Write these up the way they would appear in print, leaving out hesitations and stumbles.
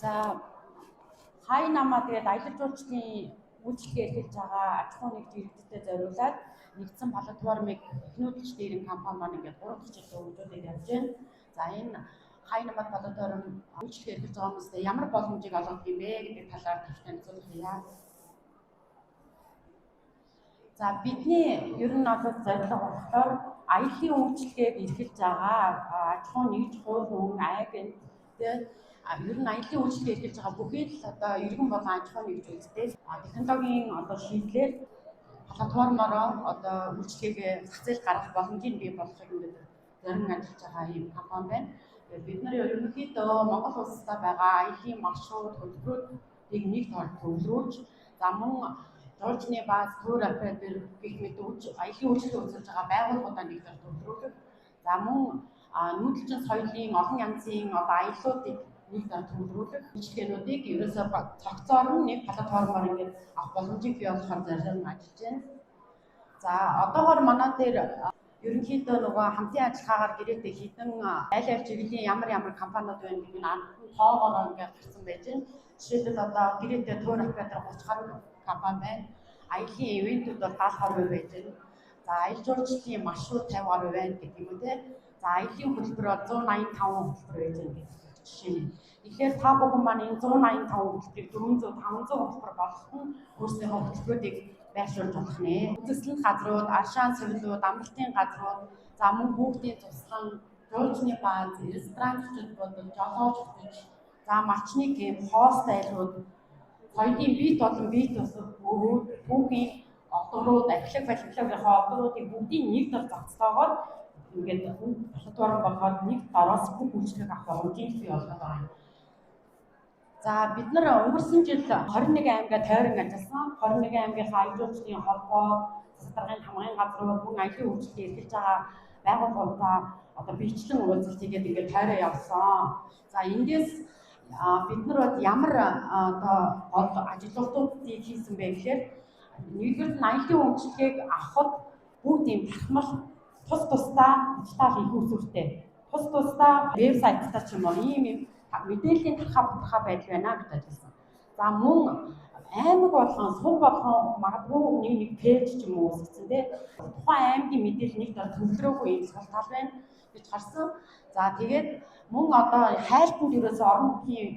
За хай намаа тэгээд аялал жуулчлалын үйлчилгээ эрхэлж байгаа аж ахуйн нэгж иргэдтэй зориулаад нэгдсэн платформыг эхнүүдэлч дээрэн компани маань ингээд 3 дахь жилдээ хөгжүүлээд явж байна. За энэ хай намаа платформ үйлчилгээ эрхэлж байгаа хүмүүстээ ямар боломжийг олгодог юм бэ гэдэг талаар төвч танилцуулъя. За бидний ер нь бол зорилго болохоор аяллаа үйлчилгээг эрхэлж байгаа аж ахуйн нэгж, хувь хүн, агент тэгээд ер нь аяллаа үйлчилгээ эрхэлж байгаа бүхий л одоо иргэн болон аж ахуйн нэгжүүдтэй технологийн одоо шийдлээр платформороо одоо үйлчилгээгээ зах зээл гаргах боломжийг бий болгохыг ингээд зорин ажиллаж байгаа ийм компани байна. Тэгээд бид нар ерөнхийдөө Монгол улсад байгаа аяллаа маршрут хөтөлбөрүүдийг нэг тоор төвлөрүүлж, за мөн жуулчны бааз, тур оператор гэх мэт аяллаа үйлчилгээ үзүүлж байгаа байгууллагуудаа нэг тоор төвлөрүүлэх, за мөн нүүдэлчин соёлын олон янзын одоо аяллуудыг нэг дор төвлөрүүлэх үйлчилгээнүүдийг ерөөсөө цогцоор нь нэг платформоор ингээд авах боломжийг бий болгохоор зорилон ажиллаж байна. За одоогоор манай дээр ерөнхийдөө нөгөө хамтын ажиллагаагаар гэрээтэй хэдэн аль аль чиглэлийн ямар ямар компаниуд байна гэдэг нь анхан тоогоороо ингээд гарсан байж байна. Жишээлбэл одоо гэрээтэй тур оператор 30 гаруй компани байна. Аяллаа ивентүүд бол 70 гаруй байж байна. За аялал жуулчлалын маршрут 50 гаруй байна гэх юм уу те. За аяллаа хөтөлбөр бол 185 хөтөлбөр байж байна гэх жишээ нь. Тэгэхээр та бүхэн маань энэ 185 хөтөлбөрийг 400 500 хөтөлбөр болгоход нь өөрсдийнхөө хөтөлбөрүүдийг байршуулж болох нэ. Үзэсгэлэнт газрууд, аршаан цэвлүүд, амралтын газрууд, за мөн хүүхдийн туслан, жуулчны бааз, ресторан зочид буудал, жолооч хөтөч, за малчны кемп, хост айлууд, соёлын бит болон бит тусад өвүүд, түүхийн одрууд, археологи, палеонтологийнхоо одруудыг бүгдийг нэг дор зохицлоогоор ингээд платформ болгоод нэг дороос бүх үйлчлэг авах боломжийг бий болгоод байгаа юм. За бид нар өнгөрсөн жил 21 аймгаа тойрон ажилласан. 21 аймгийнхаа аялал жуулчлалын холбоо, засаг даргын хамгааллын газрууд, мөн аялын үйлчлэгийг эрхэлж байгаа байгууллагуудаа одоо биечлэн уулзалт хийгээд ингээд тойроо явсан. За эндээс бид нар бод ямар одоо гол ажилтнуудыг хийсэн бэ гэхээр нэгдүгээр нь аялын үйлчилгээг авахд бүгд ийм тархмал тус тусдаа дижитал их усүртэй, тус тусдаа вебсайттай ч юм уу ийм юм мэдээллийн тархаа бутархаа байдал байна гэж ажилласан. За мөн аймаг болгон, суг болгон магадгүй нэг нэг пэйж ч юм уу үүсгэсэн тий. Тухайн аймгийн мэдээлэл нэг дор төвлөрөөгүй ийм сул тал байна гэж харсан. За тэгээд мөн одоо хайлтанд ерөөсөө орон нутгийн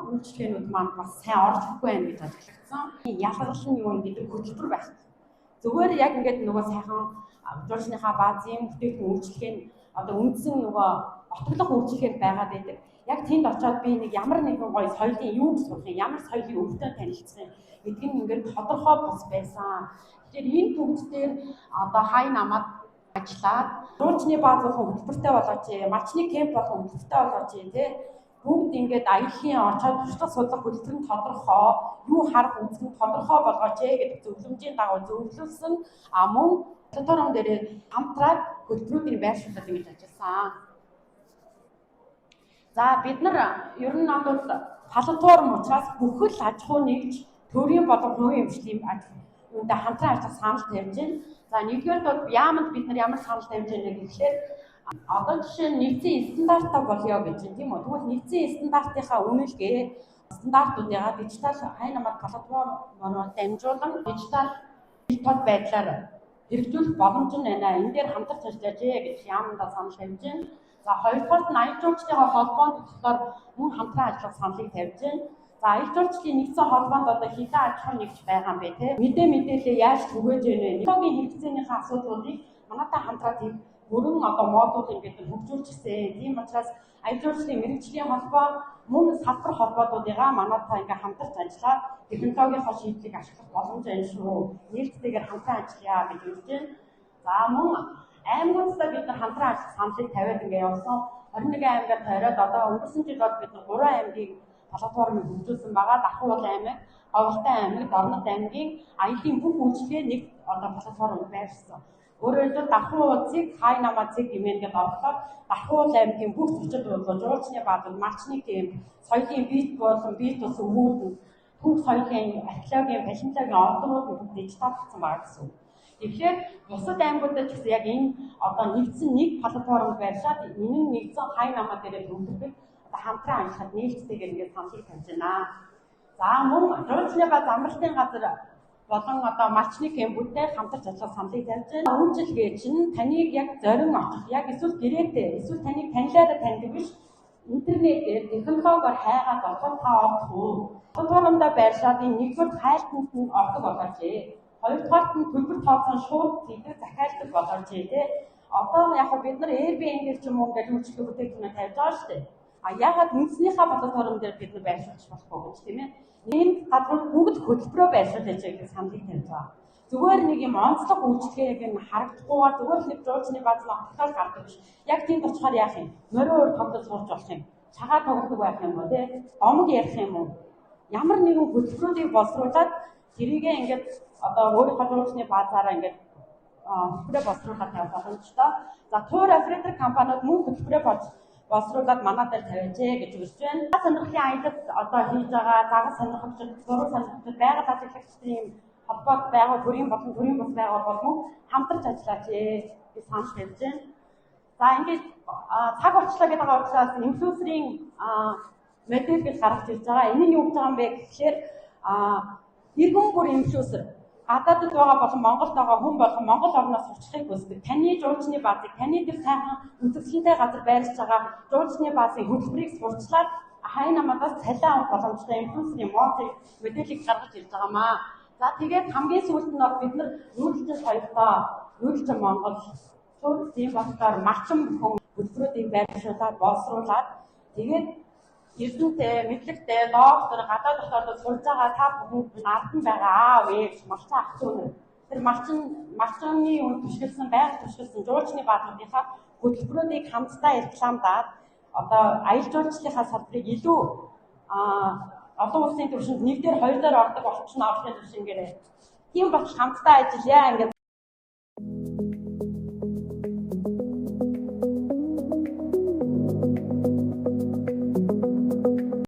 үйлчилгээнүүд маань бас сайн орж өгөхгүй байна гэж ажиглагдсан. Ялгал нь юу гэдэг хөтөлбөр байхгүй. Зүгээр яг ингээд нөгөө сайхан жуулчныхаа баазын бүтээгдэхүүн үйлчилгээ нь одоо үндсэн нөгөө отголох үйлчилгээнд байгаад байдаг. Яг тэнд очиод би нэг ямар нэгэн гоё соёлын юу сурах юм, ямар соёлын өвгөтэй танилцах юм гэдг нь ингээд тодорхой бус байсан. Тэгэхээр энэ бүгд дээр одоо хай намаад ажиллаад жуулчны бааз болгон хөтөлбөртэй болгооч, малчны кемп болгон хөтөлбөртэй болгооч тий. Бүгд ингээд аяллаа очоод туршлага судлах хөтөлбөр нь тодорхой, юу харах үзэх нь тодорхой болгооч гэдэг зөвлөмжийн дагуу зөвлөсөн. А мөн платформ дээр хамтраад хөтөлбөрүүдийг байршуулаад ингэж ажилласан. За бид нар ер нь бол платформ учраас бүхэл аж ахуй нэгж төрийн болон хувийн хөгжлийн үүнтэй хамтран ажиллах санал тавьж байна. За нэгдүгээр бол яаманд бид нар ямар санал тавьж байна гэхлээр одоо жишээ нь нэгдсэн стандартаа болёо гэж байна тийм үү. Тэгвэл нэгдсэн стандартынхаа үнэлгээ стандартуудыгаа дижитал хай намар платформоор дамжуулан дижитал тод байдлаар хэрэгжүүлэх боломж нь байна. Энэ дээр хамтарч ажиллаж гэж яамандаа санал тавьж байна. За хоёрдугаарт нь аялал жуулчлалын холбоонд болохоор мөн хамтран ажиллах саналыг тавьж байна. За аялал жуулчлалын нэгдсэн холбоонд одоо хэдэн аж ахуйн нэгж байгаа юм бэ те? Мэдээлэлээ яаж түгээж байна вэ? Технологийн хэрэгцээнийхээ асуудлуудыг манайтай хамтраад бүрэн одоо модуль ингээд хөгжүүлчихсэн. Тийм учраас аялал жуулчлалын мэргэжлийн холбоо мөн салбар холбоотуудыгаа манайтай ингээд хамтарч ажиллаад технологийнхоо шийдлийг ашиглах боломж байна шүү. Нээлттэйгээр хамтран ажиллая гэж хэлж байна. За мөн аймагуудтай бид нар хамтран ажиллах саналыг тавиад ингээд явсан. 21 аймгаар тойроод одоо өнгөрсөн жил бол бид нар 3 аймгийг платформыг хөгжүүлсэн байгаа. Дархуул аймаг, Ховголтой аймаг, Дорнод аймгийн аяллаа бүх үйлчилгээ нэг одоо платформ байршсан. Өөрөөр хэлбэл Дархуул цэг хай намаа цэг гэмээр орлоо. Дархуул аймгийн бүх зочид буудлууд, жуулчны баазууд, малчны кемп, соёлын бит болон бит тус өвүүд нь түүх соёлын археологийн, палеонтологийн ордууд нь бүгд дижиталлсан байгаа гэсэн үг. Тэгэхээр бусад аймагуудад ч гэсэн яг энэ одоо нэгдсэн нэг платформ байршаад энэ нь нэгдсэн хай намаа дээрээ төвлөрдөг хамтран ажиллахад нээлттэйгээр ингээд саналыг тавьж байна. За мөн жуулчны бааз амралтын газар болон одоо малчны кемпүүдтэй хамтарч ажиллах саналыг тавьж байна. Үйлчилгээ чинь таныг яг зорин очих, яг эсвэл гэрээтэй, эсвэл таныг танилаараа таньдаг биш, интернетээр технологиор хайгаад олоход та олдох уу? Турамдаа байршаад энэ нэгдүгээр хайлтанд нь ордог болооч ээ. Хоёрдугаарт нь төлбөр тооцоон шууд хийдэг захиалдаг болооч ээ, тэ. Одоо яг бид нар Airbnb ч юм уу ингээд үйлчлэг бүтээгдэхүүнээ тавьж байгаа шүү дээ. А яагаад үндснийхээ бодол торон дээр бид нар байршуулж болохгүй гэж, тийм ээ. Ийм газрууд бүгд хөтөлбөрөөр байршуулж гэдэг саналыг тавьж байгаа. Зүгээр нэг юм онцлог үйлчлэгийг нь харагдахгүйгээр зүгээр л нэг жуулчны бааз отглоор гардаг биш. Яг тэнд очихоор яах юм? Морин уур тоглож сурч болох юм. Чагаа тоглодог байх юм уу, тий? Домог ярих юм уу? Ямар нэгэн хөтөлбөрүүдийг боловсруулад тэрийгээ ингээд одоо өөрийнхөө жуулчны баазаараа ингээд хөтөлбөрөө боловсруулаад тавих боломжтой. За тур оператор компаниуд мөн хөтөлбөрөө боловсруулад манай дээр тавиач гэж үзэж байна. Сонирхлын аялал одоо хийж байгаа загас сонирхогчид, зураг сонирхогчид, байгаль ажиглагчдын юм холбоот байгуул, төрийн болон төрийн бус байгуул болон хамтарч ажиллаач гэж санал тавьж байна. За ингээд цаг болчлоо гэдэг байгаа учраас инфлюенсерийн модель гэж гаргаж ирж байгаа. Энэ нь юу гэж байгаа юм бэ гэхээр иргэн бүр инфлюенсер гадаадд байгаа болон Монголд байгаа хүн болгон Монгол орноос сурчлахыг хүсдэг. Таны жуулчны баазыг, таны тэр сайхан үзэсгэлэнтэй газар байрлаж байгаа жуулчны баазын хөтөлбөрийг сурчлаад хайн намаас цалин авах боломжтой инфлюенсерийн моделийг гаргаж ирж байгаамаа. За тэгээд хамгийн сүүлд нь бол бид нар нүүдэлчин соёлтой, нүүдэлчин Монгол шууд тийм болохоор малчин бүхэн хөтөлбөрүүдийг байршуулад, боловсруулад тэгээд эрдэмтэй, мэдлэгтэй, доктор, гадаад дотоодод сурж байгаа та бүхэнд ард нь байгаа аав ээж, малчин ах дүү нар тэр малчны үнд түшгэлсэн, байгаль түшгэлсэн жуулчны баазуудынхаа хөтөлбөрүүдийг хамтдаа рекламдаад одоо аялал жуулчлалынхаа салбарыг илүү олон улсын түвшинд нэг дээр хоёр дээр ордог болчихно орлогын түвшингээр. Тийм болтол хамтдаа ажиллая ингээд.